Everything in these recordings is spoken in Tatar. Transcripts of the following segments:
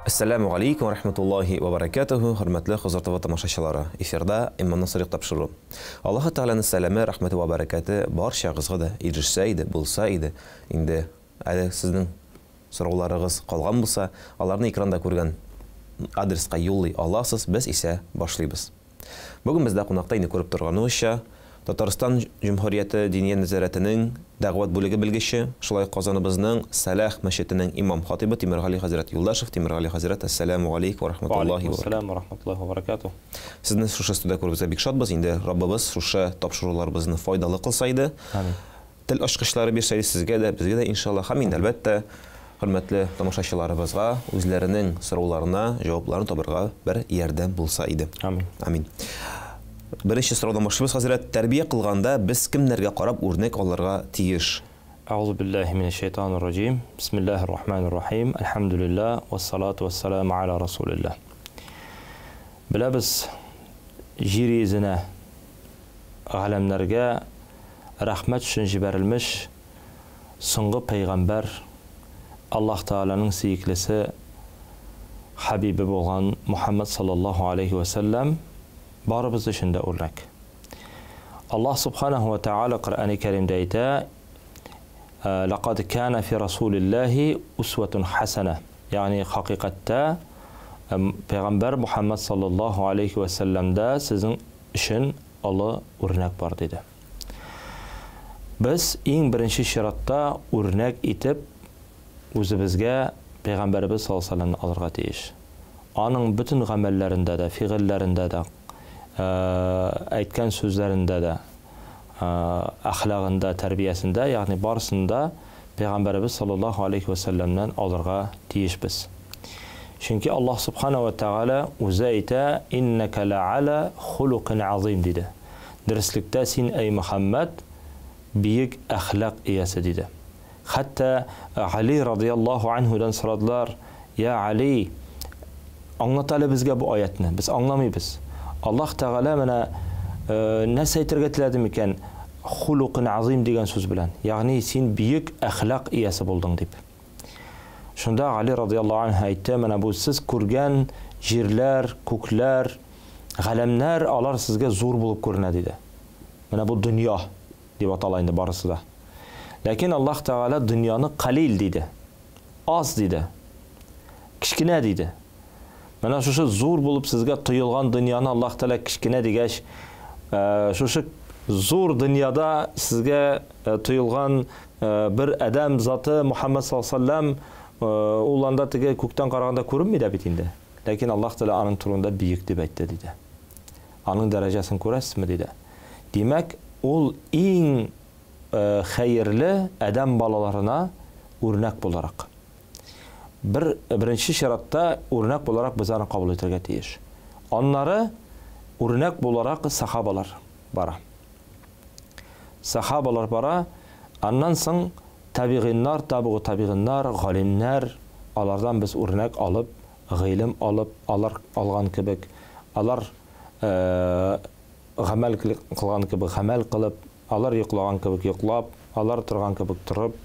Әссәләмү галәйкүм вә рахматуллаһи вә бәрәкәтүһү, хөрмәтле Хозур ТВ тамашачылары, эфирда Иманны сорыйк тапшыру. Аллаһы Тәгаләнең сәламе, рәхмәте вә бәрәкәте барчагызга да ирешсә иде, булса иде. Инде әле сезнең сорауларыгыз калган булса, аларны экранда күргән адреска юллый аласыз, без исә башлыйбыз. Бүген бездә кунакта инде күреп торганыгызча, Татарстан Җөмһүрияте Диния нәзарәтенең дәгъват бүлеге белгече, шулай ук Казаныбызның Сәлах мәчетенең имам-хатыйбы Тимергали хәзрәт Юлдашев. Тимергали хәзрәт, әссәләмү галәйкүм вә рахматуллаһи вә Вәгаләйкүмәссәлам вә рахматуллаһи вә баракатуһ. Сезне шушы студиядә күрүебезгә бик шатбыз. Инде Раббыбыз шушы тапшыруларыбызны файдалы кылса иде. Амин. Тел ачкычлары бирсә иде сезгә дә, безгә дә, иншалла. Һәм инде, әлбәттә, хөрмәтле тамашачыларыбызга үзләренең сорауларына җавапларын табырга бер ярдәм булса иде. Амин. Амин. Беренче сораудан башлыйбыз, хәзрәт. Тәрбия кылганда без кемнәргә карап үрнәк алырга тиеш? Әгъузу биллаһи минәш шәйтанир раҗим. Бисмиллаһир рахманир рахим. Әлхәмдүлиллаһ, вассалату вассаламу аля расулиллаһ. Беләбез, җир йөзенә галәмнәргә рәхмәт өчен җибәрелмеш соңгы пәйгамбәр, Аллаһ Тәгаләнең сөеклесе, хәбибе булган Мухәммәд салләллаһу аләйһи вә сәлләм барыбыз өчен дә үрнәк. Аллаһ Субханаһу вә Тәгалә Коръәни Кәримдә әйтә, Ләкад кана фи Расулиллаһи усватун хәсәнә, ягъни хакыйкатьтә пәйгамбәр Мухәммәд салләллаһу аләйһи вә сәлләмдә сезнең өчен олы үрнәк бар, диде. Без иң беренче чиратта үрнәк итеп үзебезгә Пәйгамбәребез саллаллаһу алейһи ва сәлләмне алырга тиеш. Аның бөтен гамәлләрендә дә, фигыльләрендә дә, әйткән сүзләрендә дә, әхлагында, тәрбиясендә, ягъни барысын да Пәйгамбәребез саллаллаһу алейһи ва сәлләмнән алырга тиешбез. Чөнки Аллаһ Субхана ва Тәгалә үзе әйтә, Иннәкә лә'аля хулукин азыйм, диде. Дөреслектә син, әй Мөхәммәд, биек әхлак иясе, диде. Хәтта Гали радыяллаһу анһудан сорадылар, Я Гали, аңлат әле безгә бу аятьне, без аңламыйбыз. Аллаһ Тәгалә менә нәрсә әйтергә теләде микән хулукин азыйм дигән сүз белән? Ягъни син биек әхлак иясе булдың дип. Шунда Гали радыяллаһу анһу әйтте, менә бу сез күргән җирләр, күкләр, галәмнәр, алар сезгә зур булып күренә, диде. Менә бу дөнья дип атала инде барысы да. Ләкин Аллаһ Тәгалә дөньяны калил диде. Аз диде. Кечкенә диде. Менә шушы зур булып сезгә тоелган дөньяны Аллаһ Тәгалә кечкенә дигәч, шушы зур дөньяда сезгә тоелган бер адәм заты Мухаммад саллаллаһу алейһи ва сәлләм, ул анда теге күктән караганда күренми дә бит инде. Ләкин Аллаһ Тәгалә аның турында бөек дип әйтте, диде. Аның дәрәҗәсен күрәсезме, диде. Димәк, ул иң хәерле адәм балаларына үрнәк буларак. Бер, беренче чиратта үрнәк буларак без аны кабул итәргә тиеш. Аннары үрнәк буларак сахабалар бара. Сахабалар бара, аннан соң табигыйннар, табигу табигыйннар, галимнәр, алардан без үрнәк алып, гыйлем алып, алар алган кебек, алар гамәл кылган кебек гамәл кылып, алар йоклаган кебек йоклап, алар торган кебек торып,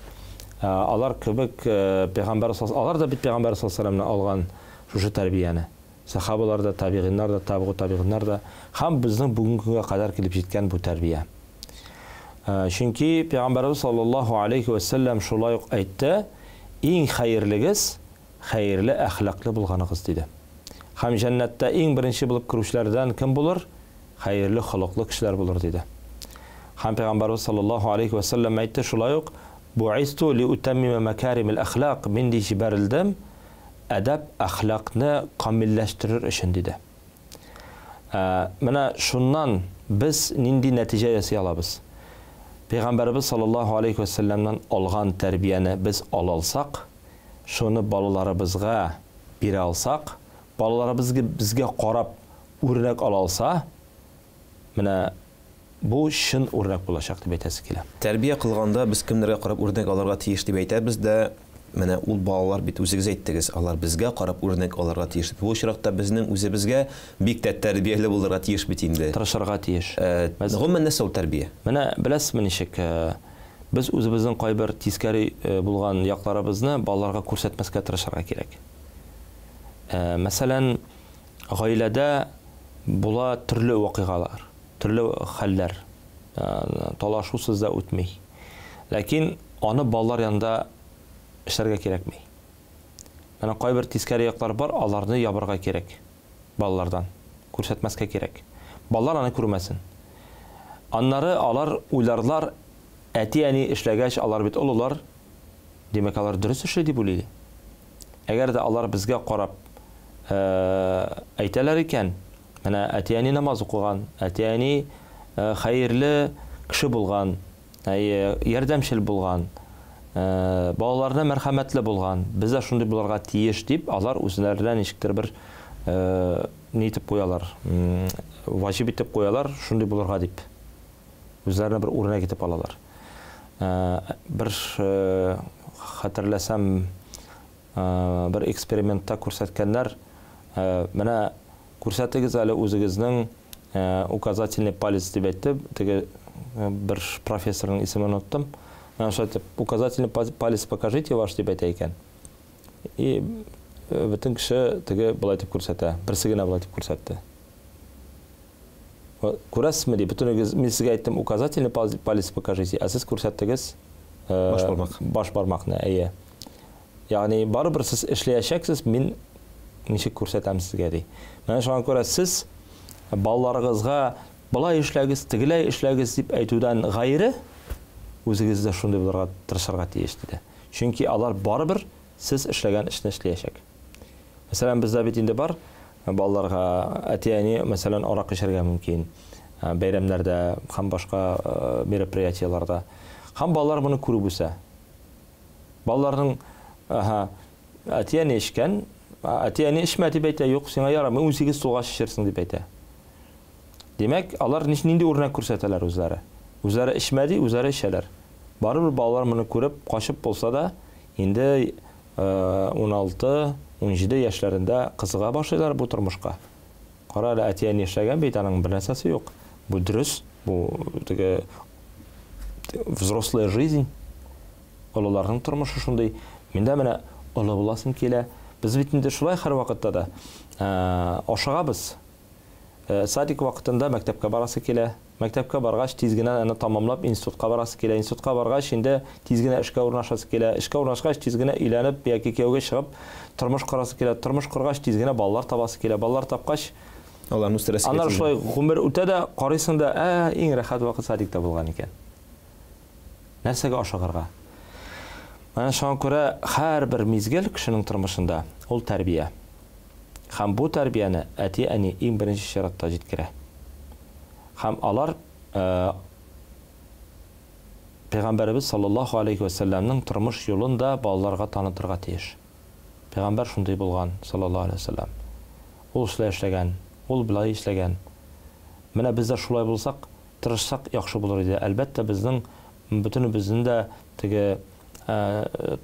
алар кебек пәйгамбәр алар да бит пәйгамбәр саллаллаһу алейһи ва сәлләмнән алган шушы тәрбияне. Сахабалар да, табигыйннар да, табигу табигыйннар да һәм безнең бүгенге көнгә кадәр килеп җиткән бу тәрбия. Чөнки пәйгамбәребез саллаллаһу алейһи ва сәлләм шулай ук әйтте, иң хәерлегез хәерле әхлаклы булганыгыз, диде. Һәм җәннәттә иң беренче булып керүчеләрдән кем булыр? Хәерле холыклы кешеләр булыр, диде. Һәм пәйгамбәребез саллаллаһу алейһи ва сәлләм әйтте шулай ук, Буисту ли утәммима мәкаримил әхлак, мин ди җибәрелдем әдәп-әхлакны камилләштерер өчен, диде. Ә, менә шуннан без нинди нәтиҗә ясый алабыз? Пәйгамбәребез саллаллаһу алейһи ва сәлләмнән алган тәрбияне без ала алсак, шуны балаларыбызга бирә алсак, балаларыбыз безгә карап үрнәк ала алса, менә бу чын үрнәк булачак дип әйтәсе килә. Тәрбия кылганда без кемнәргә карап үрнәк алырга тиеш дип әйтәбез дә, менә ул балалар бит үзегез әйттегез, алар безгә карап үрнәк алырга тиеш. Бу очракта безнең үзебезгә бик тә тәрбияле булырга тиеш бит инде. Тырышырга тиеш. Гомумән нәрсә ул тәрбия? Менә беләсезме ничек, без үзебезнең кайбер тискәре булган якларыбызны балаларга күрсәтмәскә тырышырга кирәк. Мәсәлән, гаиләдә була төрле вакыйгалар, төрле хәлләр. Талашусыз да үтми. Ләкин аны балалар янында эшләргә кирәкми. Менә кайбер тискәре яклар бар, аларны ябырга кирәк балалардан, күрсәтмәскә кирәк. Балалар аны күрмәсен. Аннары алар уйларлар, әти-әни эшләгәч, алар бит олылар, димәк, алар дөрес эшли дип уйлый. Әгәр дә алар безгә карап әйтәләр икән, менә әти-әни намаз укыган, әти-әни хәерле кеше булган, ярдәмчел булган, балаларына мәрхәмәтле булган, без дә шундый булырга тиеш дип, алар үзләренә ничектер бер ни итеп куялар, ваҗиб итеп куялар, шундый булырга дип. Үзләренә бер үрнәк итеп алалар. Бер хәтерләсәм, бер экспериментта күрсәткәннәр, менә күрсәтегез әле үзегезнең указательный палец дип әйтте, теге бер профессорның исемен оныттым. Менә шулай итеп, указательный палец покажите ваш дип әйтә икән. И бөтен кеше теге болай итеп күрсәтә, берсе генә болай итеп күрсәтте. Күрәсезме ди, бөтенегез, мин сезгә әйттем, указательный палец покажите, ә сез күрсәттегез баш бармак. Баш бармакны, әйе. Ягъни барыбер сез эшләячәксез, мин ничек күрсәтәм сезгә ди. Менә шуңа күрә сез балаларыгызга болай эшләгез, тегеләй эшләгез дип әйтүдән гайре, үзегез дә шундый булырга тырышырга тиеш диде. Чөнки алар барыбер сез эшләгән эшне эшләячәк. Мәсәлән, бездә бит инде бар балаларга әти-әни, мәсәлән, аракы эчәргә мөмкин бәйрәмнәрдә һәм башка мероприятиеләрдә. Һәм балалар моны күреп үсә. Балаларның аһа, әти-әни эчкән, әти-әни эчмә дип әйтә, юк, сиңа ярамый, 18 тулгач эчерсең дип әйтә. Димәк, алар нинди үрнәк күрсәтәләр үзләре? Үзләре эчмә ди, үзләре эчәләр. Барыбер балалар моны күреп, качып булса да, инде 16, 17 яшьләрендә кызыга башлыйлар бу тормышка. Кара әле, әти-әни эшләгән бит, аның бер нәрсәсе юк. Бу дөрес, бу теге взрослая жизнь. Олыларның тормышы шундый. Мин дә менә олы буласым килә. Без бит инде шулай һәрвакытта да ашыгабыз. Садик вакытында мәктәпкә барасы килә. Мәктәпкә баргач, тиз генә аны тамамлап, институтка барасы килә. Институтка баргач, инде тиз генә эшкә урнашасы килә. Эшкә урнашкач, тиз генә өйләнеп яки кияүгә чыгып, тормыш корасы килә. Тормыш коргач, тиз генә балалар табасы килә. Балалар тапкач, аларны үстерәсе килә. Аннары шулай гомер үтә дә, карыйсың да, иң рәхәт вакыт садикта булган икән. Нәрсәгә ашыгырга? Менә шуңа күрә һәрбер мизгел кешенең тормышында ул тәрбия. Һәм бу тәрбияне әти-әни иң беренче чиратта җиткерә. Һәм алар Пәйгамбәребез саллаллаһу алейхи ва сәлләмнең тормыш юлын да балаларга танытырга тиеш. Пәйгамбәр шундый булган, саллаллаһу алейхи ва сәлләм. Ул шулай эшләгән, ул болай эшләгән. Менә без дә шулай булсак, тырышсак яхшы булыр иде. Әлбәттә, безнең бөтенебезнең дә теге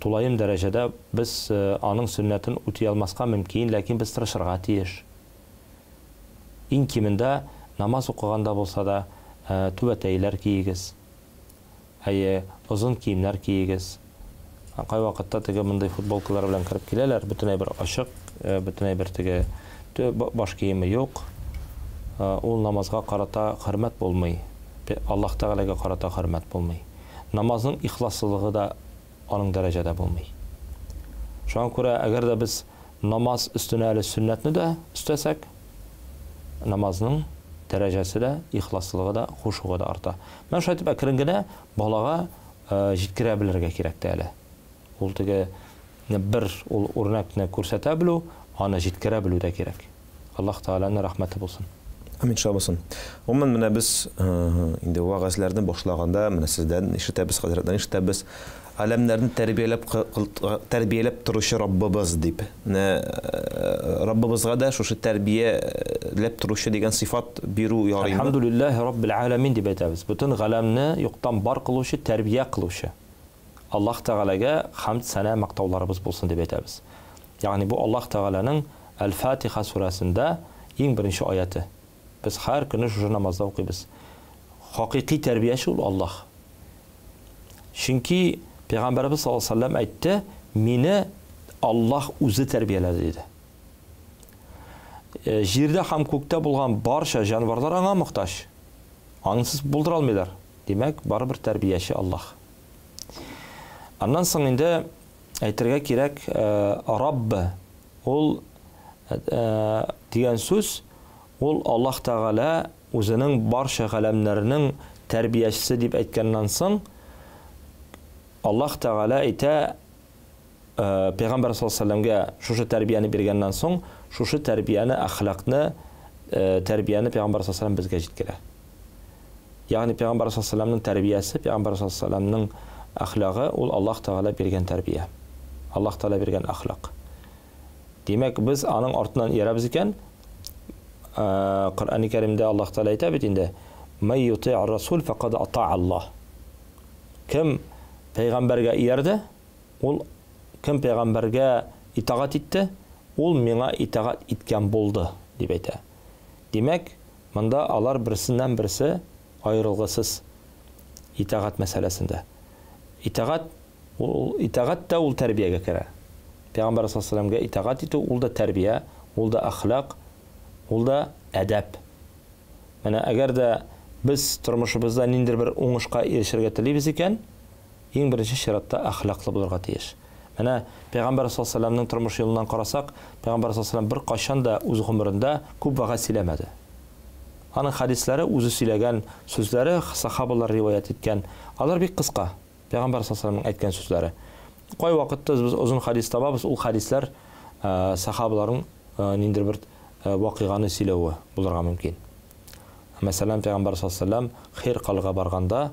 тулаем дәрәҗәдә без аның сөннәтен үти алмаска мөмкин, ләкин без тырышырга тиеш. Иң кимендә намаз укыганда булса да түбәтәйләр киегез. Әйе, озын киемнәр киегез. Кай вакытта теге мондый футболкалар белән кереп киләләр, бөтенләй бер ачык, бөтенләй бер теге баш киеме юк. Ул намазга карата хөрмәт булмый. Аллаһ Тәгаләгә карата хөрмәт булмый. Намазның ихласлылыгы да аның дәрәҗәдә булмый. Шуңа күрә, әгәр дә без намаз өстенә әле сөннәтне дә өстәсәк, намазның дәрәҗәсе дә, ихласлылыгы да, хушугы да арта. Менә шулай итеп әкрен генә балага җиткерә белергә кирәк тә әле. Ул теге бер ул үрнәкне күрсәтә белү, аны җиткерә белү дә кирәк. Аллаһ Тәгаләнең рәхмәте булсын. Амин, шулай булсын. Гомумән, менә без инде вәгазьләрне башлаганда, менә сездән ишетәбез, хәзрәттән ишетәбез, әләмнәрне тәрбияләп торучы Раббыбыз дип. Менә Раббыбызга да шушы тәрбияләп торучы дигән сыйфат бирү ярыймы? Әлхәмдүлилләһи раббил аләмин дип әйтәбез. Бөтен галәмне юктан бар кылучы, тәрбия кылучы. Аллаһ Тәгаләгә хәмд, сәнә, мактауларыбыз булсын дип әйтәбез. Ягъни бу Аллаһ Тәгаләнең Әл-Фатиха сүрәсендә иң беренче аяты. Без һәр көнне шушы намазда укыйбыз. Хакыйкый тәрбияче ул Аллаһ. Чөнки Пәйгамбәребез саллаллаһу алейһи ва сәлләм әйтте, мине Аллаһ үзе тәрбияләде диде. Җирдә һәм күктә булган барча җанварлар аңа мохтаҗ. Ансыз булдыра алмыйлар. Димәк, барыбер тәрбияче Аллаһ. Аннан соң инде әйтергә кирәк, Рабб ул дигән сүз, ул Аллаһ Тәгалә үзенең барча галәмнәрнең тәрбиячесе дип әйткәннән соң, Аллаһ Тәгалә әйтә, Пәйгамбәр саллаллаһу алейһи ва сәлләмгә шушы тәрбияне биргәннән соң, шушы тәрбияне, әхлакны, тәрбияне Пәйгамбәр саллаллаһу алейһи ва сәлләм безгә җиткерә. Ягъни Пәйгамбәр саллаллаһу алейһи ва сәлләмнең тәрбиясе, Пәйгамбәр саллаллаһу алейһи ва сәлләмнең әхлагы ул Аллаһ Тәгалә биргән тәрбия. Аллаһ Тәгалә биргән әхлак. Димәк, без аның артыннан иярәбез икән, Коръәни Кәримдә Аллаһ Тәгалә әйтә бит инде: "Май юти'ар расул факад ата'a Аллаһ". Кем пәйгамбәргә иярде, ул кем пәйгамбәргә итагать итте, ул миңа итагать иткән булды, дип әйтә. Димәк, монда алар берсеннән берсе аерылгысыз итагать мәсьәләсендә. Итагать ул итагать тә ул тәрбиягә керә. Пәйгамбәр саллаллаһу алейһи ва итагать итү ул да тәрбия, ул да әхлак, ул да әдәп. Менә әгәр дә без тормышыбызда ниндидер бер уңышка ирешергә телибез икән, иң беренче чиратта әхлаклы булырга тиеш. Менә Пәйгамбәр саллаллаһу алейһи ва сәлләмнең тормыш юлыннан карасак, Пәйгамбәр саллаллаһу алейһи ва сәлләм беркайчан да үз гомерендә күп вәгазь сөйләмәде. Аның хәдисләре, үзе сөйләгән сүзләре, сахабалар риваять иткән, алар бик кыска. Пәйгамбәр саллаллаһу алейһи ва сәлләмнең әйткән сүзләре. Кайвакытта без озын хәдис табабыз, ул хәдисләр сахабаларның ниндидер бер вакыйганы сөйләве булырга мөмкин. Мәсәлән, Пәйгамбәр саллаллаһу алейһи ва сәлләм Хиркалга барганда,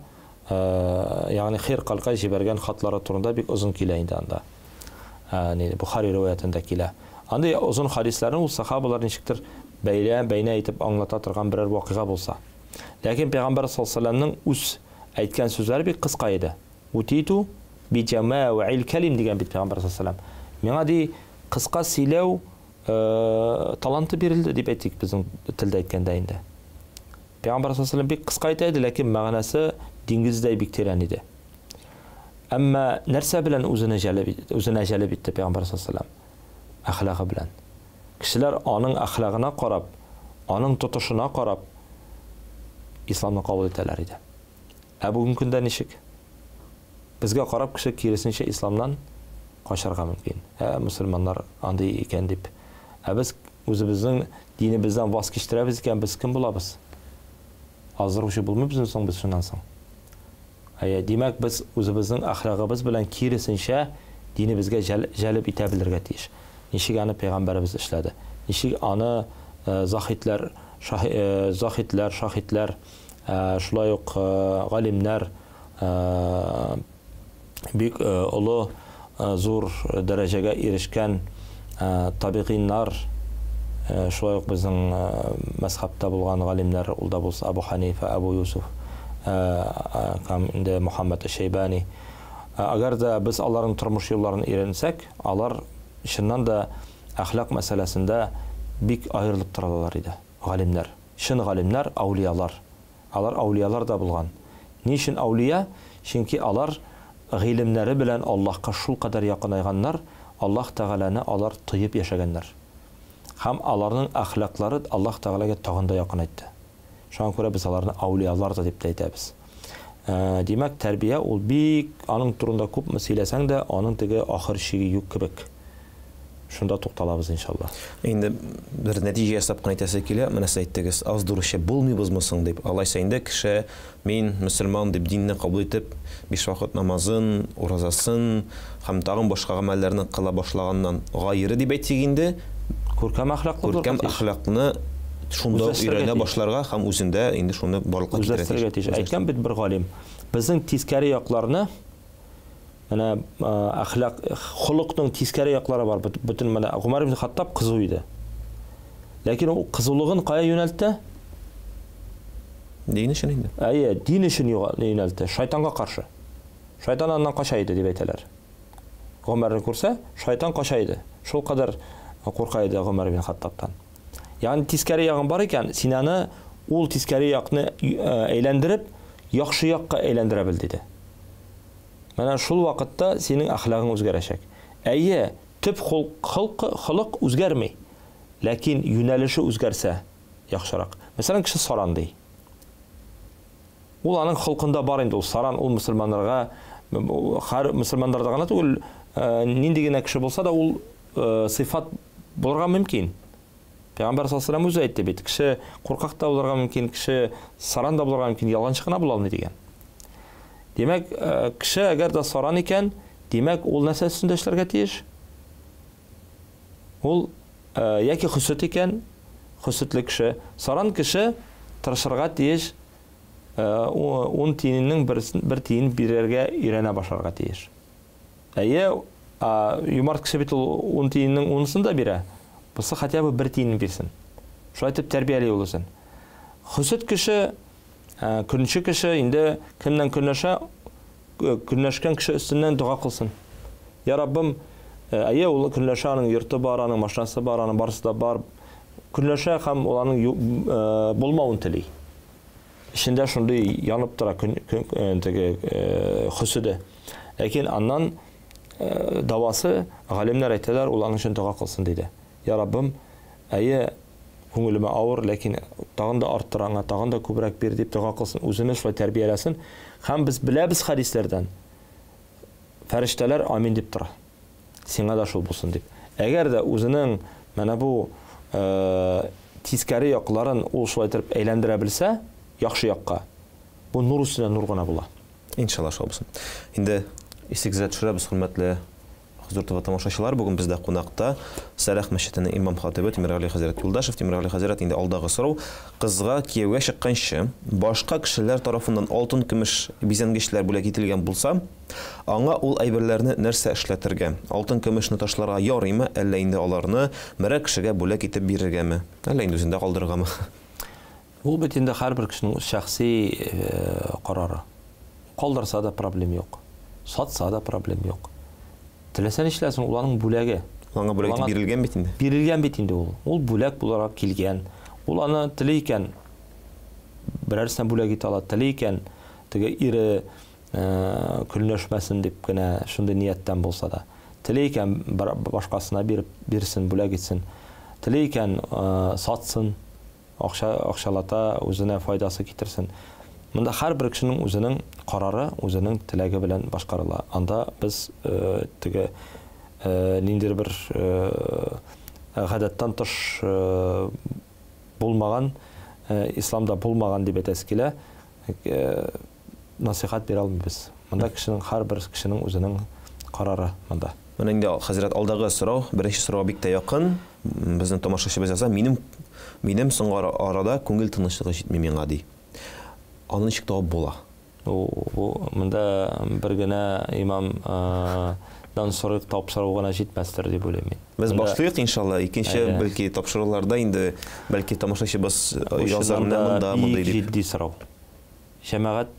ягъни Хиркалга җибәргән хатлары турында бик озын килә инде анда. Ни Бухари риваятендә килә. Андый озын хадисләрне ул сахабалар ничектер бәйлә, бәйнә итеп аңлата торган берәр вакыйга булса. Ләкин Пәйгамбәр саллаллаһу алейһи ва сәлләмнең үз әйткән сүзләре бик кыска иде. Утиту би җәмәгыйл кәлим дигән бит Пәйгамбәр саллаллаһу алейһи ва сәлләм. Миңа ди кыска сөйләү таланты бирелде дип әйтик безнең телдә әйткәндә инде. Пәйгамбәр саллаллаһу алейһи ва сәлләм бик кыска әйтә иде, ләкин мәгънәсе диңгездәй бик тирән иде. Әмма нәрсә белән үзенә җәлеп үзенә җәлеп итте Пәйгамбәр саллаллаһу алейһи ва сәлләм? Әхлагы белән. Кешеләр аның әхлагына карап, аның тотышына карап исламны кабул итәләр иде. Ә бүгенге көндә ничек? Безгә карап кеше киресенчә исламнан качарга мөмкин. Ә мөселманнар андый икән дип. Ә без үзебезнең динебездән ваз кичтерәбез икән, без кем булабыз? Аздыручы булмыйбызмы соң без шуннан соң? Әйе, димәк, без үзебезнең әхлагыбыз белән киресенчә динебезгә җәлеп итә белергә тиеш. Ничек аны пәйгамбәребез эшләде? Ничек аны заһидләр, заһидләр, шаһидләр, шулай ук галимнәр бик олы зур дәрәҗәгә ирешкән табигыйннар, шулай ук безнең мәзхәбтә булган галимнәр, ул да булса Абу Ханифа, Абу Юсуф һәм инде Мухаммад Шәйбани. Әгәр дә без аларның тормыш юлларын өйрәнсәк, алар чыннан да әхлак мәсьәләсендә бик аерылып торалар иде, галимнәр. Чын галимнәр, әүлиялар. Алар әүлиялар да булган. Ни өчен әүлия? Чөнки алар гыйлемнәре белән Аллаһка шулкадәр якынайганнар, Аллаһ Тәгаләне алар тоеп яшәгәннәр. Һәм аларның әхлаклары Аллаһ Тәгаләгә тагын да якынайтты. Шуңа күрә без аларны әүлиялар да дип тә әйтәбез. Димәк, тәрбия ул бик, аның турында күпме сөйләсәң дә, аның теге ахыр чиге юк кебек. Шунда тукталабыз, иншалла. Инде бер нәтиҗә ясап кына әйтәсе килә, менә сез әйттегез, аздыручы булмыйбызмы соң дип. Алайса инде кеше мин мөселман дип динне кабул итеп, биш вакыт намазын, уразасын һәм тагын башка гамәлләрне кыла башлаганнан гайре дип әйтик инде, күркәм әхлаклы булырга тиеш. Күркәм әхлакны шунда ук өйрәнә башларга һәм үзендә инде шуны барлыкка китерергә тиеш. Үзләштерергә тиеш. Әйткән бит бер галим, безнең тискәре якларны Менә әхлак, холыкның тискәре яклары бар. Бөтен менә Гомәр ибн Хаттаб кызу иде. Ләкин ул кызулыгын кая юнәлтте? Дин өчен инде. Әйе, дин өчен юнәлтте, шайтанга каршы. Шайтан аннан кача иде дип әйтәләр. Гомәрне күрсә, шайтан кача иде. Шул кадәр курка иде Гомәр ибн Хаттабтан. Ягъни тискәре ягың бар икән, син аны ул тискәре якны әйләндереп, яхшы якка әйләндерә бел, диде. Менә шул вакытта синең әхлагың үзгәрәчәк. Әйе, төп холык, холык үзгәрми. Ләкин юнәлеше үзгәрсә, яхшырак. Мәсәлән, кеше саран ди. Ул аның холкында бар инде, ул саран, ул мөселманнарга, һәр мөселманнарда гына түгел, нинди генә кеше булса да, ул сыйфат булырга мөмкин. Пәйгамбәр саллаллаһу алейһи ва сәлләм үзе әйтте бит, кеше куркак та булырга мөмкин, кеше саран да булырга мөмкин, ялганчы гына була алмый дигән. Димәк, кеше әгәр дә саран икән, димәк, ул нәрсә өстендә эшләргә тиеш? Ул яки хөсет икән, хөсетле кеше, саран кеше тырышырга тиеш, 10 тиеннең бер тиен бирергә өйрәнә башларга тиеш. Әйе, юмарт кеше бит ул 10 тиеннең унысын да бирә. Бусы хотя бы бер тиенен бирсен. Шулай итеп тәрбияли ул үзен. Хөсет кеше, көнче кеше инде кемнән көнләшә, көнләшкән кеше өстеннән дога кылсын. Я Раббым, әйе, ул көнләшә, аның йорты бар, аның машинасы бар, аның барысы да бар. Көнләшә һәм ул аның булмавын тели. Эчендә шундый янып тора теге хөседе. Ләкин аннан давасы, галимнәр әйтәләр, ул аның өчен дога кылсын диде. Я Раббым, әйе, күңелемә авыр, ләкин тагын да арттыр аңа, тагын да күбрәк бир дип дога кылсын, үзене шулай тәрбияләсен. Һәм без беләбез хәдисләрдән, фәрештәләр амин дип тора. Сиңа да шул булсын дип. Әгәр дә үзенең менә бу тискәре якларын ул шулай итеп әйләндерә белсә, яхшы якка, бу нур өстенә нур гына була. Иншалла шулай булсын. Инде исегезгә төшерәбез, хөрмәтле Хозур ТВ тамашачылар, бүген бездә кунакта Сәлах мәчетенең имам хатибы Тимергали хәзрәт Юлдашев. Тимергали хәзрәт, инде алдагы сорау, кызга кияүгә чыкканчы башка кешеләр тарафыннан алтын, көмеш бизәнгечләр бүләк ителгән булса, аңа ул әйберләрне нәрсә эшләтергә? Алтын, көмешне ташларга ярыймы, әллә инде аларны берәр кешегә бүләк итеп бирергәме? Әллә инде үзендә калдырыргамы? Ул бит инде һәрбер кешенең шәхси карары. Калдырса да проблем юк. Сатса да проблем юк. Теләсә нишләсен, ул аның бүләге. Аңа бүләк итеп бирелгән бит инде. Бирелгән бит инде ул. Ул бүләк буларак килгән. Ул аны тели икән, берәрсенә бүләк итә ала, тели икән, теге ире көнләшмәсен дип кенә шундый нияттән булса да. Тели икән, башкасына биреп бирсен, бүләк итсен. Тели икән, сатсын, акчалата, үзенә файдасы китерсен. Монда һәрбер кешенең үзенең карары, үзенең теләге белән башкарыла. Анда без теге ниндидер бер гадәттән тыш булмаган, исламда булмаган дип әйтәсе килә, насихат бирә алмыйбыз. Монда кешенең, һәрбер кешенең үзенең карары монда. Менә инде, хәзрәт, алдагы сорау, беренче сорауга бик тә якын. Безнең тамашачыбыз яза, минем соңгы арада күңел тынычлыгы җитми миңа, ди. Аны ничек табып була? Бу монда бер генә имам дан сорыйк, тапшыру гына җитмәстер дип уйлыйм мин. Без башлыйк, иншалла, икенче бәлки тапшыруларда инде, бәлки тамашачыбыз язар менә монда, мондый дип. Җитди сорау. Җәмәгать,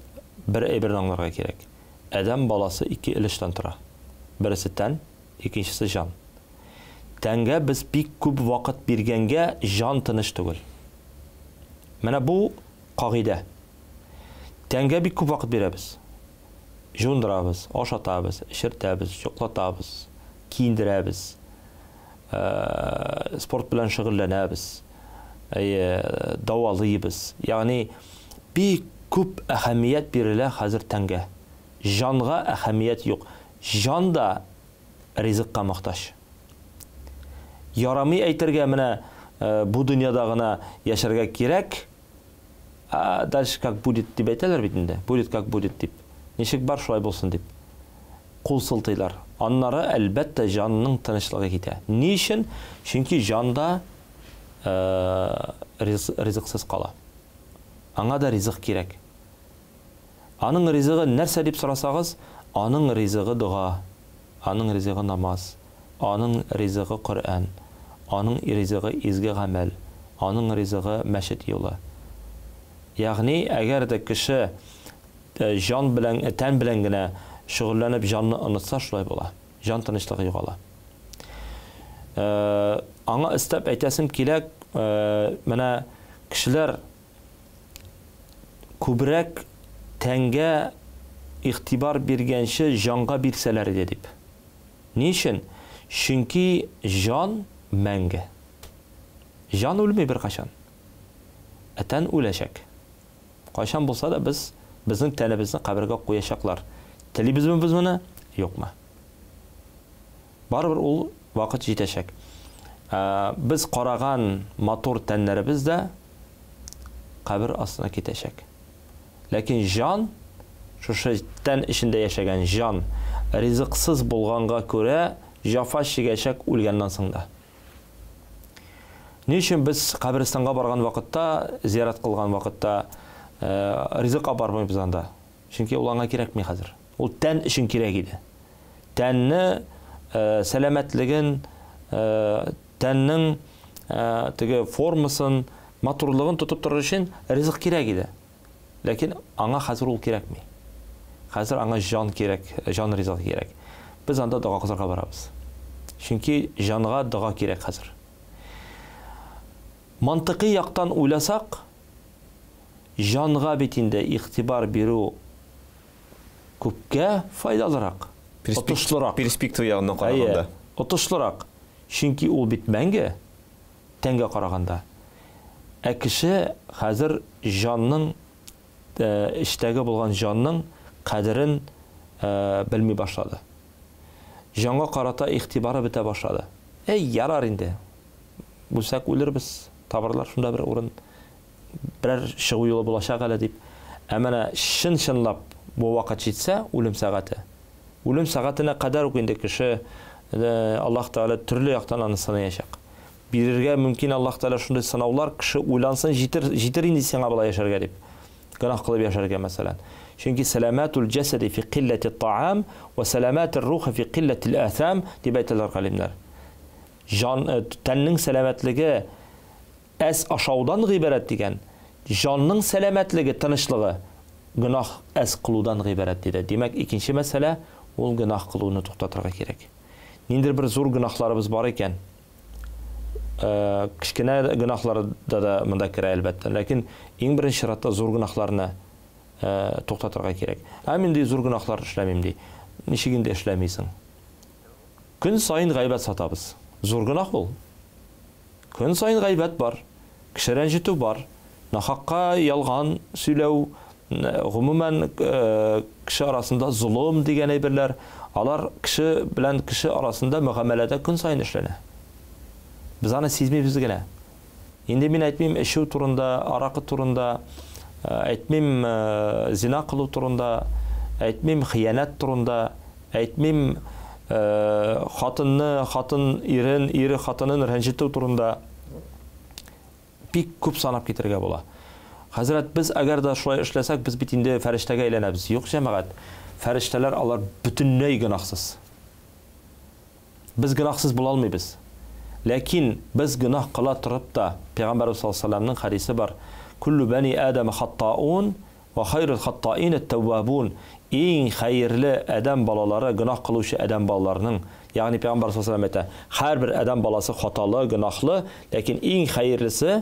бер әйберне аңларга кирәк. Адәм баласы ике өлештән тора. Берсе тән, икенчесе җан. Тәнгә без бик күп вакыт биргәнгә җан тыныч түгел. Менә бу кагыйдә. Тәнгә бик күп вакыт бирәбез. Жуындырабыз, ашатабыз, эчертәбез, йоклатабыз, киендерәбез, спорт белән шөгыльләнәбез, дәвалыйбыз. Ягъни бик күп әһәмият бирелә хәзер тәнгә. Җанга әһәмият юк. Җан да ризыкка мохтаҗ. Ярамый әйтергә, менә бу дөньяда гына яшәргә кирәк, а дальше как будет дип әйтәләр бит инде. Будет как будет дип. Ничек бар шулай булсын дип. Кул сылтыйлар. Аннары әлбәттә җанның тынычлыгы китә. Ни өчен? Чөнки җан да ризыксыз кала. Аңа да ризык кирәк. Аның ризыгы нәрсә дип сорасагыз, аның ризыгы дога, аның ризыгы намаз, аның ризыгы Коръән, аның ризыгы изге гамәл, аның ризыгы мәчет юлы. Ягъни, әгәр дә кеше җан белән, тән белән генә шөгыльләнеп җанны онытса, шулай була. Җан тынычлыгы югала. Аңа өстәп әйтәсем килә, менә кешеләр күбрәк тәнгә игътибар биргәнче җанга бирсәләр иде дип. Ни өчен? Чөнки җан мәңге. Җан үлми беркайчан. Ә тән үләчәк. Кайчан булса да без безнең тәнебезне кабергә куячаклар. Телибезме без моны, юкмы? Барыбер ул вакыт җитәчәк. Без караган матур тәннәребез дә кабер астына китәчәк. Ләкин җан, шушы тән эчендә яшәгән җан, ризыксыз булганга күрә җафа чигәчәк үлгәннән соң да. Ни өчен без каберстанга барган вакытта, зиярат кылган вакытта ризык алып бармыйбыз анда? Чөнки ул аңа кирәкми хәзер. Ул тән өчен кирәк иде. Тәнне, сәламәтлеген, тәннең теге формасын, матурлыгын тотып торыр өчен ризык кирәк иде. Ләкин аңа хәзер ул кирәкми. Хәзер аңа җан кирәк, җан ризыгы кирәк. Без анда дога кылырга барабыз. Чөнки җанга дога кирәк хәзер. Мантыкый яктан уйласак, җанга бит инде игътибар бирү күпкә файдалырак, отышлырак. Перспектива ягыннан караганда. Әйе, отышлырак. Чөнки ул бит мәңге, тәнгә караганда. Ә кеше хәзер җанның, эчтәге булган җанның кадерен белми башлады. Җанга карата игътибары бетә башлады. Әй, ярар инде. Үлсәк үлербез, табарлар шунда бер урын. Берәр чыгу юлы булачак әле дип. Ә менә чын-чынлап бу вакыт җитсә, үлем сәгате. Үлем сәгатенә кадәр үк инде кеше Аллаһ Тәгалә төрле яктан аны сынаячак. Бирергә мөмкин Аллаһ Тәгалә шундый сынаулар, кеше уйлансын, җитер, җитер инде сиңа болай яшәргә дип. Гөнаһ кылып яшәргә, мәсәлән. Чөнки сәламәтул җәсәди фи килләти таам ва сәламәтер рухи фи килләтил әсам дип әйтәләр галимнәр. Җан, тәннең сәламәтлеге әз ашаудан гыйбарәт дигән, җанның сәламәтлеге, тынычлыгы гөнаһ әз кылудан гыйбарәт диде. Димәк, икенче мәсьәлә, ул гөнаһ кылуны туктатырга кирәк. Ниндидер бер зур гөнаһларыбыз бар икән, кечкенә гөнаһлар да да монда керә, әлбәттә. Ләкин иң беренче чиратта зур гөнаһларны туктатырга кирәк. Ә мин ди зур гөнаһлар эшләмим ди. Ничек инде эшләмисең? Көн саен гайбәт сатабыз. Зур гөнаһ ул. Көн саен гайбәт бар, кеше рәнҗетү бар, нахакка ялган сөйләү, гомумән, кеше арасында золым дигән әйберләр, алар кеше белән кеше арасында мөгамәләдә көн саен эшләнә. Без аны сизмибез генә. Инде мин әйтмим эчү турында, аракы турында, әйтмим зина кылу турында, әйтмим хыянәт турында, әйтмим хатынны, хатын ирен, ире хатынын рәнҗетү турында бик күп санап китергә була. Хәзрәт, без әгәр дә шулай эшләсәк, без бит инде фәрештәгә әйләнәбез. Юк, җәмәгать, фәрештәләр алар бөтенләй гөнаһсыз. Без гөнаһсыз була алмыйбыз. Ләкин без гөнаһ кыла торып та, Пәйгамбәрбез саллаллаһу алейһи ва сәлләмнең хәдисе бар, Күллү бәни Адәм хаттаун, Вә хайрул хаттаин әт-тәввабун, иң хәерле адәм балалары, гөнаһ кылучы адәм балаларының, ягъни Пәйгамбәр саллаллаһу галәйһи ва сәлләм әйтә, һәрбер адәм баласы хаталы, гөнаһлы, ләкин иң хәерлесе,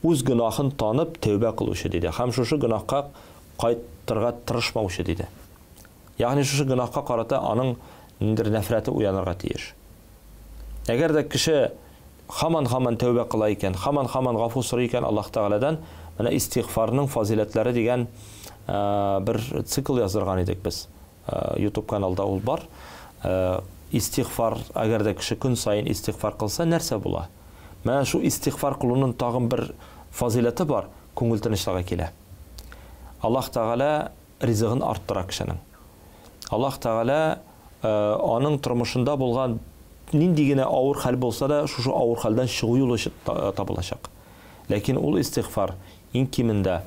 үз гөнаһын танып, тәүбә кылучы, диде һәм шушы гөнаһка кайтырга тырышмаучы, диде. Ягъни шушы гөнаһка карата аның ниндидер нәфрәте уянырга тиеш. Әгәр дә кеше һаман-һаман тәүбә кыла икән, һаман-һаман гафу сорый икән Аллаһ Тәгаләдән, менә истигъфарның фазыйләтләре дигән бер цикл яздырган идек без. YouTube каналда ул бар. Истигъфар, әгәр дә кеше көн саен истигъфар кылса, нәрсә була? Менә шул истигъфар кылуның тагын бер фазыйләте бар, күңел тынычлыгы килә. Аллаһ Тәгалә ризыгын арттыра кешенең. Аллаһ Тәгалә аның тормышында булган нинди генә авыр хәл булса да, шушы авыр хәлдән чыгу юлы табылачак. Ләкин ул истигъфар иң кимендә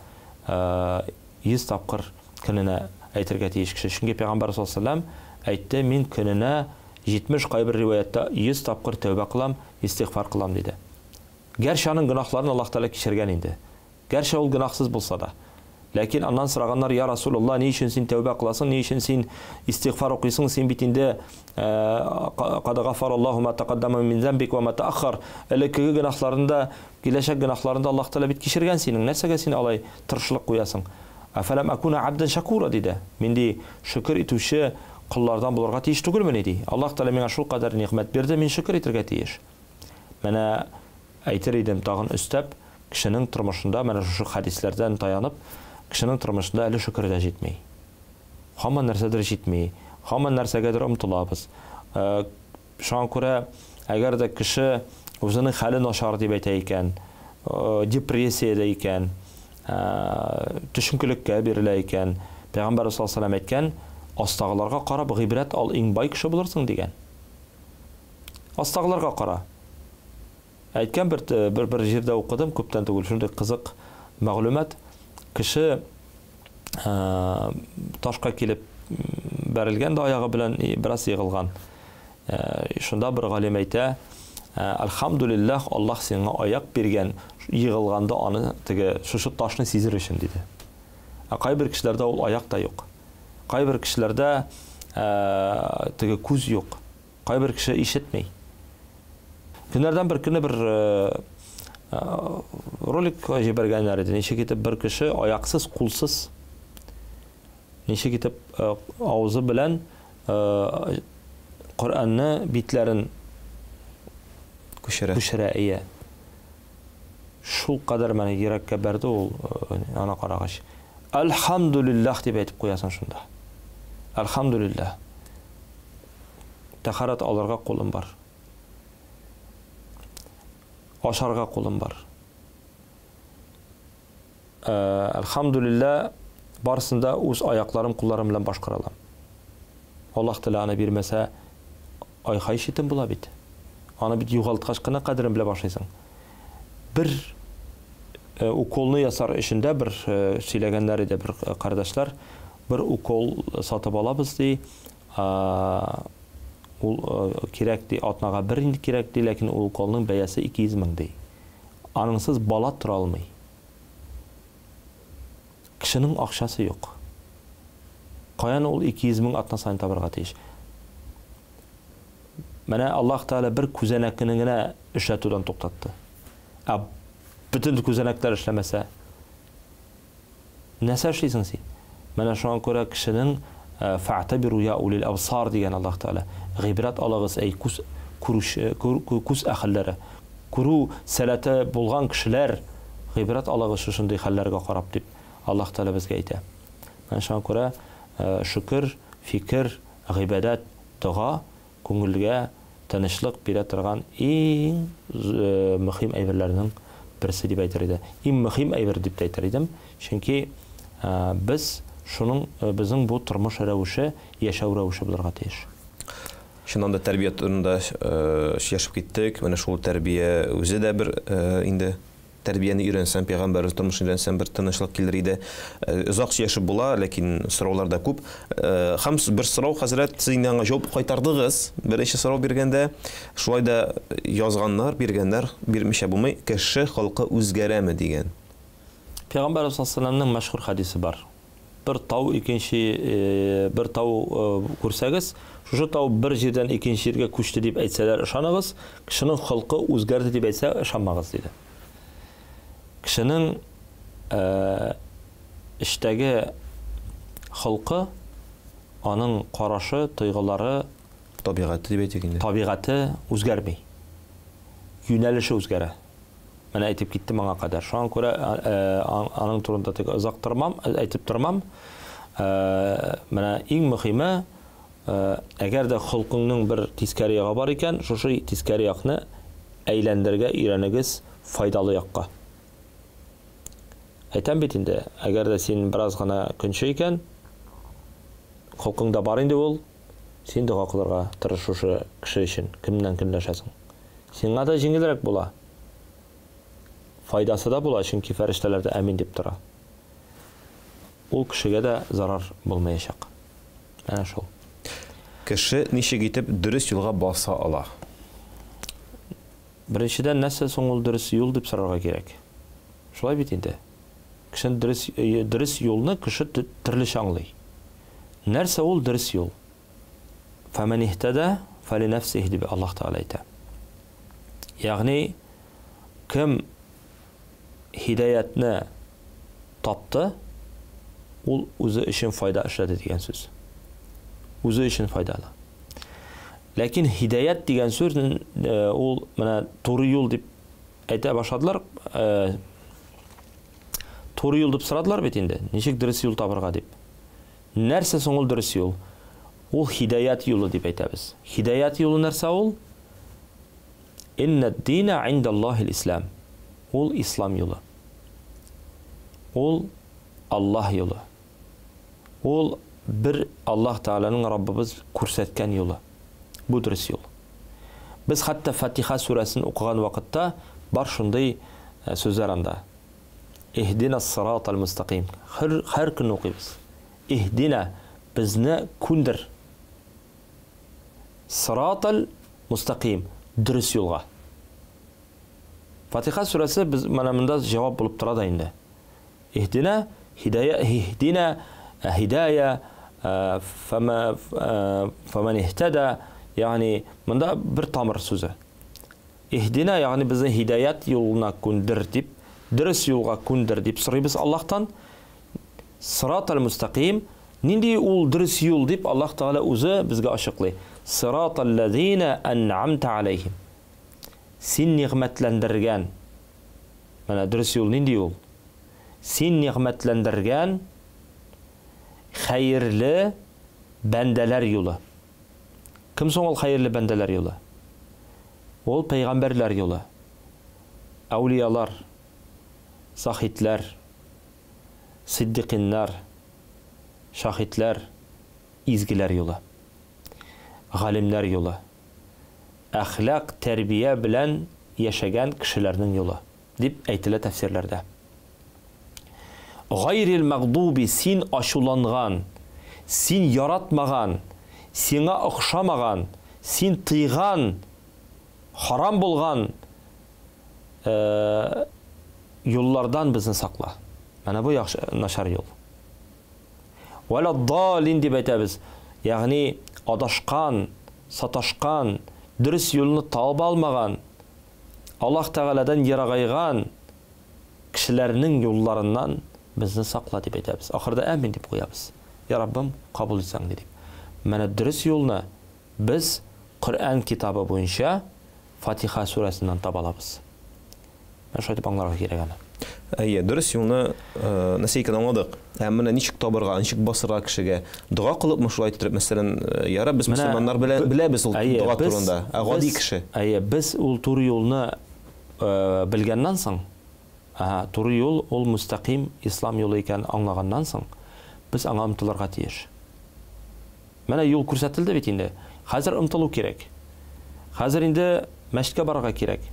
100 тапкыр көненә әйтергә тиеш кеше. Чөнки Пәйгамбәр саллаллаһу алейһи ва сәлләм әйтте, мин көненә 70, кайбер риваятьтә 100 тапкыр тәүбә кылам, истигъфар кылам, диде. Гәрчә аның гөнаһларын Аллаһ Тәгалә кичергән инде. Гәрчә ул гөнаһсыз булса да. Ләкин аннан сораганнар, Я Расулулла, ни өчен син тәүбә кыласың, ни өчен син истигъфар укыйсың, син бит инде Кад гафараллаһу ма тәкаддама мин зәмбик ва ма тәаххар, элеккеге гөнаһларны да, киләчәк гөнаһларны да Аллаһ Тәгалә бит кичергән синең, нәрсәгә син алай тырышлык куясың? Әфәләм әкүнә абдән шәкүра, диде. Мин, ди, шөкер итүче коллардан булырга тиеш түгелмени, ди. Аллаһ Тәгалә миңа шулкадәр нигъмәт бирде, мин шөкер итергә тиеш. Менә. Әйтер идем, тагын өстәп, кешенең тормышында, менә шушы хәдисләрдән таянып, кешенең тормышында әле шөкер дә җитми. Һаман нәрсәдер җитми, һаман нәрсәгәдер омтылабыз. Шуңа күрә, әгәр дә кеше үзенең хәле начар дип әйтә икән, депрессиядә икән, төшенкелеккә бирелә икән, Пәйгамбәрбез саллаллаһу алейһи ва сәлләм әйткән, астагыларга карап гыйбрәт ал, иң бай кеше булырсың дигән. Астагыларга кара. Әйткән бер бер бер җирдә укыдым, күптән түгел, шундый кызык мәгълүмат. Кеше ташка килеп бәрелгән дә аягы белән бераз егылган. Шунда бер галим әйтә, Әлхәмдүлилләһ, Аллаһ сиңа аяк биргән, егылганда аны теге шушы ташны сизер өчен, диде. Ә кайбер кешеләрдә ул аяк та юк. Кайбер кешеләрдә теге күз юк. Кайбер кеше ишетми. Көннәрдән бер көнне бер ролик җибәргәннәр иде. Ничек итеп бер кеше аяксыз, кулсыз, ничек итеп авызы белән Коръәнне битләрен күчерә. Күчерә, әйе. Шул кадәр менә йөрәккә бәрде ул ана карагач. Әлхәмдүлилләһ дип әйтеп куясың шунда. Әлхәмдүлилләһ. Тәһарәт алырга кулым бар. Ашарга кулым бар. Әлхәмдүлилләһ, барысын да үз аякларым, кулларым белән башкара алам. Аллаһ Тәгалә аны бирмәсә, ай-һай читен була бит. Аны бит югалткач кына кадерен белә башлыйсың. Бер уколны ясар өчен дә бер сөйләгәннәр иде бер кардәшләр, бер укол сатып алабыз ди, ул кирәк ди, атнага бер инде кирәк ди, ләкин ул уколның бәясе 200 мең ди. Аныңсыз бала тора алмый. Кешенең акчасы юк. Каян ул 200 мең атна саен табарга тиеш? Менә Аллаһ Тәгалә бер күзәнәкне генә эшләтүдән туктатты. Ә бөтен күзәнәкләр эшләмәсә, нәрсә эшлисең син? Менә шуңа күрә кешенең фә'тәбиру я улил абсар дигән Аллаһ Тәгалә. Гыйбрәт алыгыз, әй күз күрүче, күз әһелләре. Күрү сәләте булган кешеләр, гыйбрәт алыгыз шушындый хәлләргә карап дип Аллаһ Тәгалә безгә әйтә. Менә шуңа күрә шөкер, фикер, гыйбадәт, дога күңелгә тынычлык бирә торган иң мөһим әйберләрнең берсе дип әйтер иде. Иң мөһим әйбер дип тә әйтер идем. Чөнки без шуның безнең бу тормыш рәвеше, яшәү рәвеше булырга тиеш. Чыннан да тәрбия турында сөйләшеп киттек. Менә шул тәрбия үзе дә бер инде тәрбияне өйрәнсәң, пәйгамбәребез тормышын өйрәнсәң, бер тынычлык килер иде. Озак сөйләшеп була, ләкин сораулар да күп. Һәм бер сорау, хәзрәт, сез инде аңа җавап кайтардыгыз, беренче сорау биргәндә. Шулай да язганнар, биргәннәр, бирмичә булмый. Кеше холкы үзгәрәме дигән. Пәйгамбәребез саллаллаһу алейһи ва сәлләмнең мәшһүр хәдисе бар. Бер тау икенче бер тау күрсәгез, шушы тау бер җирдән икенче җиргә күчте дип әйтсәләр, ышаныгыз, кешенең холкы үзгәрде дип әйтсә, ышанмагыз, диде. Кешенең эчтәге холкы, аның карашы, тойгылары, табигате дип әйтик инде. Табигате үзгәрми. Юнәлеше үзгәрә. Менә әйтеп киттем аңа кадәр. Шуңа күрә аның турында тик озак тормам, әйтеп тормам. Менә иң мөһиме, әгәр дә холкыңның бер тискәре ягы бар икән, шушы тискәре якны әйләндерергә өйрәнегез файдалы якка. Әйтәм бит инде, әгәр дә син бераз гына көнче икән, холкыңда бар инде ул, син дога кылырга тырыш шушы кеше өчен, кемнән көнләшәсең. Сиңа да җиңелрәк була. Файдасы да була, чөнки фәрештәләр дә әмин дип тора. Ул кешегә дә зарар булмаячак. Әнә шул. Кеше ничек итеп дөрес юлга баса ала? Беренчедән, нәрсә соң ул дөрес юл дип сорарга кирәк. Шулай бит инде. Кешенең дөрес, дөрес юлны кеше төрлечә аңлый. Нәрсә ул дөрес юл? Фәмән иһтәдә фәлинәфсиһ дип Аллаһ Тәгалә әйтә. Ягъни кем һидаятны тапты, ул үзе өчен файда эшләде дигән сүз. Үзе өчен файдалы. Ләкин һидаят дигән сүз ул менә туры юл дип әйтә башладылар, э, туры юл дип сорадылар бит инде. Ничек дөрес юл табырга дип. Нәрсә соң ул дөрес юл? Ул һидаят юлы дип әйтәбез. Һидаят юлы нәрсә ул? Инна дина индаллахил ислам. Ул ислам юлы. Ул Аллаһ юлы. Ул бер Аллаһ Тәгаләнең Раббыбыз күрсәткән юлы. Бу дөрес юл. Без хәтта Фатиха сүрәсен укыган вакытта бар шундый э, сүзләр анда. Иһдина сиратал мустаким. Һәр, һәр көн укыйбыз. Иһдина безне күндер. Сиратал мустаким дөрес юлга. Фатиха сүрәсе без менә монда җавап булып тора да инде. Иһдина һидая иһдина һидая фама фаман иһтада ягъни монда бер тамыр сүзе. Иһдина ягъни безне һидаят юлына күндер дип, дөрес юлга күндер дип сорыйбыз Аллаһтан. Сиратал мустаким нинди ул дөрес юл дип Аллаһ Тәгалә үзе безгә ачыклый. Сиратал лазина ан'амта алейхим. Син нигъмәтләндергән. Менә дөрес юл нинди юл? Син нигъмәтләндергән хәерле бәндәләр юлы. Кем соң ул хәерле бәндәләр юлы? Ул пәйгамбәрләр юлы. Әүлиялар, сахитләр, сиддикиннар, шахитләр, изгеләр юлы. Галимнәр юлы. Әхлак, тәрбия белән яшәгән кешеләрнең юлы, дип әйтелә тәфсирләрдә. Гайрил мәгъдуби син ачуланган, син яратмаган, сиңа охшамаган, син тыйган, харам булган э, юллардан безне сакла. Менә бу яхшы начар юл. Вәлә далин дип әйтәбез. Ягъни адашкан, саташкан, дөрес юлны таба алмаган, Аллаһ Тәгаләдән ерагайган кешеләрнең юлларыннан безне сакла дип әйтәбез. Ахырда әмин дип куябыз. Я Раббым, кабул итсәң дип. Менә дөрес юлны без Коръән китабы буенча Фатиха сүрәсеннән таба алабыз. Менә шулай дип аңларга кирәк аны. Әйе, дөрес юлны э, нәрсә икәнен аңладык. Ә менә ничек табырга, ничек басырга кешегә? Дога кылыпмы шулай иттереп, мәсәлән, э, ярар, без мөселманнар белә, беләбез ул дога турында, ә гади кеше. Әйе, без ул туры юлны э, белгәннән соң, ага, туры юл ул мустаким ислам юлы икәнен аңлаганнан соң, без аңа омтылырга тиеш. Менә юл күрсәтелде бит инде. Хәзер омтылу кирәк. Хәзер инде мәчеткә барырга кирәк.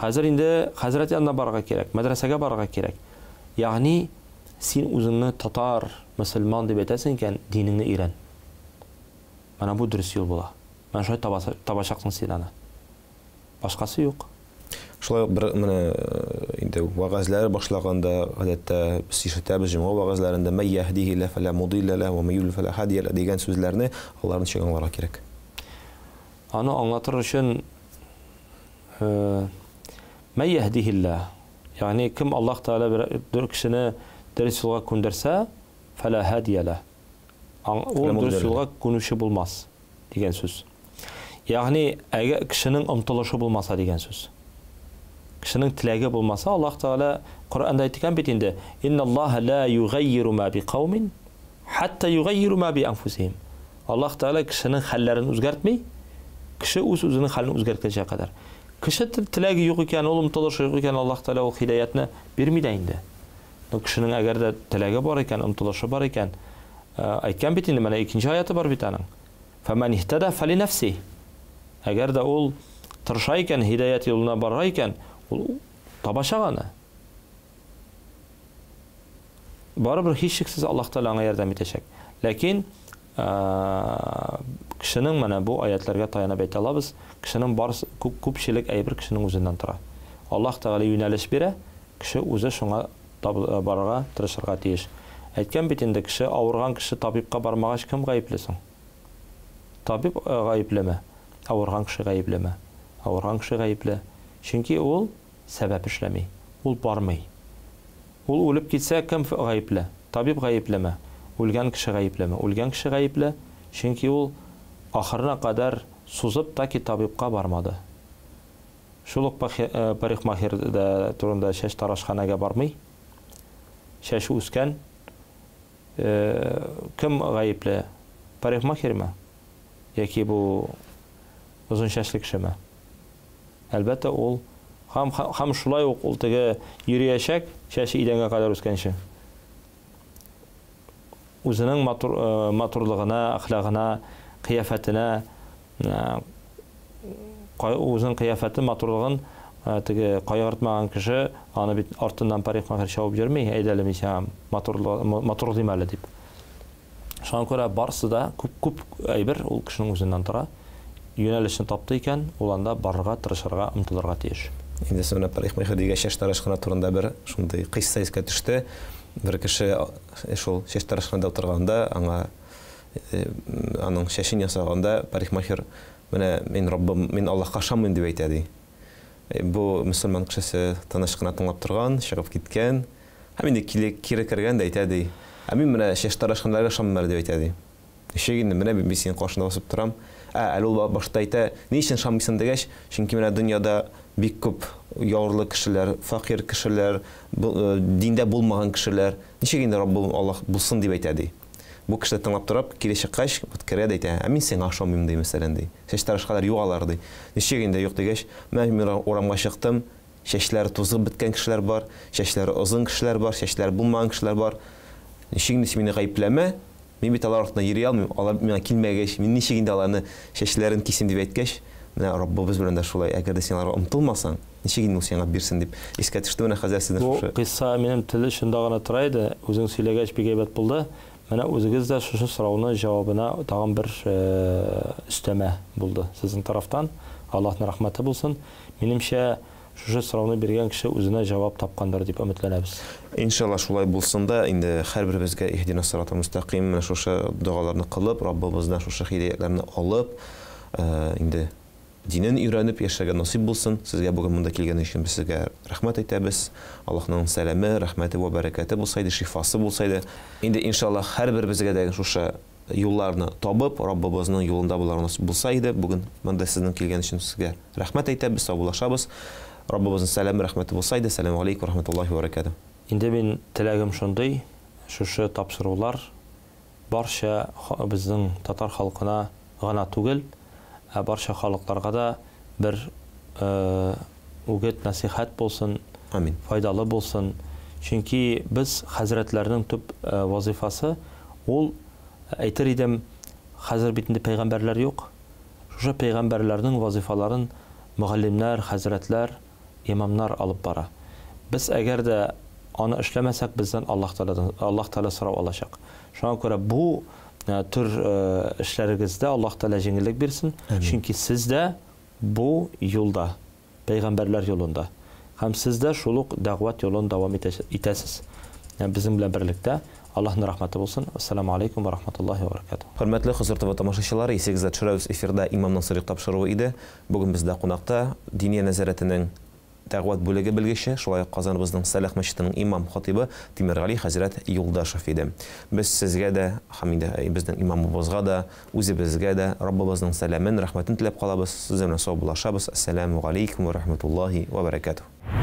Хәзер инде хәзрәт янына барырга кирәк, мәдрәсәгә барырга кирәк. Ягъни син үзеңне татар, мөселман дип әйтәсең икән, динеңне өйрән. Менә бу дөрес юл була. Менә шулай табачаксың син аны. Башкасы юк. Шулай ук бер менә э, инде вәгазьләр башлаганда гадәттә без ишетәбез җомга вәгазьләрендә мәй яһдихи ла фәлә мудилля ла ва мәй юдлил фәлә һадия ла дигән сүзләрне аларны ничек аңларга кирәк? Аны аңлатыр өчен э, мәй яһдихилла, ягъни кем Аллаһ Тәгалә бер кешене дөрес юлга күндерсә, фәлә һадия ла. Ул дөрес юлга күнүче булмас дигән сүз. Ягъни, әгәр кешенең омтылышы булмаса дигән сүз. Кешенең теләге булмаса, Аллаһ Тәгалә Коръәндә әйткән бит инде, Инналлаһа ла югаййиру ма биқаумин хатта югаййиру ма би анфусихим. Аллаһ Тәгалә кешенең хәлләрен үзгәртми, кеше үз-үзенең хәлен үзгәрткәнчә кадәр. Кеше теләге юк икән, ул омтылышы юк икән, Аллаһ Тәгалә ул һидаятны бирми дә инде. Но кешенең әгәр дә теләге бар икән, омтылышы бар икән, әйткән бит инде, менә икенче аяты бар бит аның. Фәмән иһтәдә фәлинәфси. Әгәр дә ул тырыша икән, һидаят юлына бара икән, ул табачак аны. Барыбер һичшиксез Аллаһ Тәгалә аңа ярдәм итәчәк. Ләкин кешенең менә бу аятларга таянып әйтә алабыз, кешенең бар күпчелек әйбер кешенең үзеннән тора. Аллаһ Тәгалә юнәлеш бирә, кеше үзе шуңа барырга тырышырга тиеш. Әйткән бит инде, кеше авырган кеше табибка бармагач кем гаепле соң? Табиб гаеплеме? Авырган кеше гаеплеме? Авырган кеше гаепле. Чөнки ул сәбәп эшләми, ул бармый. Ул үлеп китсә, кем гаепле? Табиб гаеплеме? Үлгән кеше гаеплеме? Үлгән кеше гаепле, чөнки ул ахырына кадәр сузып таки табибка бармады. Шул ук парикмахер да турында чәч тарашханәгә бармый. Чәче үскән. Кем гаепле? Парикмахермы? Яки бу озын чәчле кешеме? Әлбәттә, ул һәм, һәм шулай ук ул теге йөриячәк, чәче идәнгә кадәр үскәнче. Үзенең матур, матурлыгына, әхлагына, кыяфәтенә, үзенең кыяфәтен, матурлыгын теге кайгыртмаган кеше аны бит артыннан парикмахер чабып йөрми, әйдә әле мин сиңа матурлыйм әле дип. Шуңа күрә барысы да күп күп әйбер ул кешенең үзеннән тора. Юнәлешен тапты икән, ул анда барырга, тырышырга, омтылырга тиеш. Инде соң менә парикмахер дигәч, чәчтарашхана турында бер шундый кыйсса искә төште. Бер кеше шул чәчтарашханада утырганда, аңа аның чәчен ясаганда парикмахер менә мин Раббым, мин Аллаһка ышанмыйм дип әйтә ди. Бу мөселман кешесе тыныч кына тыңлап торган, чыгып киткән. Һәм инде кире кергән дә әйтә ди. Ә мин менә чәчтарашханаларга ышанмыйм әле дип әйтә ди. Ничек инде, менә мин синең каршында басып торам. Ә, әле ул башта әйтә, ни өчен ышанмыйсың дигәч, чөнки менә дөньяда бик күп ярлы кешеләр, фәкыйрь кешеләр, диндә булмаган кешеләр. Ничек инде Раббым Аллаһ булсын дип әйтә ди. Бу кеше дә тыңлап торып, кире чыккач, вот керә дә әйтә, ә мин сиңа ошамыйм ди, мәсәлән, ди. Чәчтарашкалар юк алар, ди. Ничек инде юк дигәч, менә мин урамга чыктым, чәчләре тузгып беткән кешеләр бар, чәчләре озын кешеләр бар, чәчләре булмаган кешеләр бар. Ничек инде син мине гаепләмә, мин бит алар артыннан йөри алмыйм, алар миңа килмәгәч, мин ничек инде аларны чәчләрен кисим дип әйткәч, менә Раббыбыз белән дә шулай, әгәр дә син аларга омтылмасаң, ничек инде ул сиңа бирсен дип искә төште менә хәзер сезнең шушы. Бу кыйсса минем тел очында гына тора иде, үзең сөйләгәч бик әйбәт булды. Менә үзегез дә шушы сорауны җавабына тагын бер өстәмә булды сезнең тарафтан. Аллаһның рәхмәте булсын. Минемчә, шушы сорауны биргән кеше үзенә җавап тапкандыр дип өметләнәбез. Иншалла шулай булсын да, инде һәрберебезгә иһдина сиратал мөстәкыйм менә шушы догаларны кылып, Раббыбыздан шушы һидаятларны алып, инде Динен өйрәнеп яшәргә насыйп булсын. Сезгә бүген монда килгән өчен без сезгә рәхмәт әйтәбез. Аллаһның сәламе, рәхмәте вә бәрәкәте булса иде, шифасы булса иде. Инде, иншаллаһ, һәрберебезгә дә шушы юлларны табып, Раббыбызның юлында булырга насыйп булса иде. Бүген монда сезнең килгән өчен сезгә рәхмәт әйтәбез, саубуллашабыз. Раббыбызның сәламе, рәхмәте булса иде. Сәламү галәйкүм вә рахмәтуллаһи вә бәрәкәтүһ. Инде мин теләгем шундый, шушы тапшырулар барча безнең татар халкына гына түгел, ә барча халыкларга да бер үгет, нәсыйхәт булсын, Амин. файдалы булсын. Чөнки без хәзрәтләрнең төп вазыйфасы ул, әйтер идем, хәзер бит инде пәйгамбәрләр юк. Шушы пәйгамбәрләрнең вазыйфаларын мөгаллимнәр, хәзрәтләр, имамнар алып бара. Без әгәр дә аны эшләмәсәк, бездән Аллаһ Тәгаләдән, Аллаһ Тәгалә сорау алачак. Шуңа күрә бу төр эшләрегездә Аллаһ Тәгалә җиңеллек бирсен, чөнки сез дә бу юлда, пәйгамбәрләр юлында. Һәм сез дә шул ук дәгъват юлын дәвам итәсез. Безнең белән берлектә. Аллаһның рәхмәте булсын. Ассаламу алейкум ва рахматуллахи ва баракатуһ. Хөрмәтле Хозур ТВ тамашачылары, исегезгә төшерәбез, эфирда Имамның сорыйк тапшыруы иде. Бүген бездә кунакта Диния нәзарәтенең дәгъват бүлеге белгече, шулай ук Казаныбызның Сәлах мәчетенең имам-хатыйбы Тимергали хәзрәт Юлдашев иде. Без сезгә дә һәм инде безнең имамыбызга да, үзебезгә дә Раббыбызның сәламен, рәхмәтен теләп калабыз. Сезнең белән саубуллашабыз. Әссәламү галәйкүм вә рахмәтуллаһи вә бәрәкәтүһ.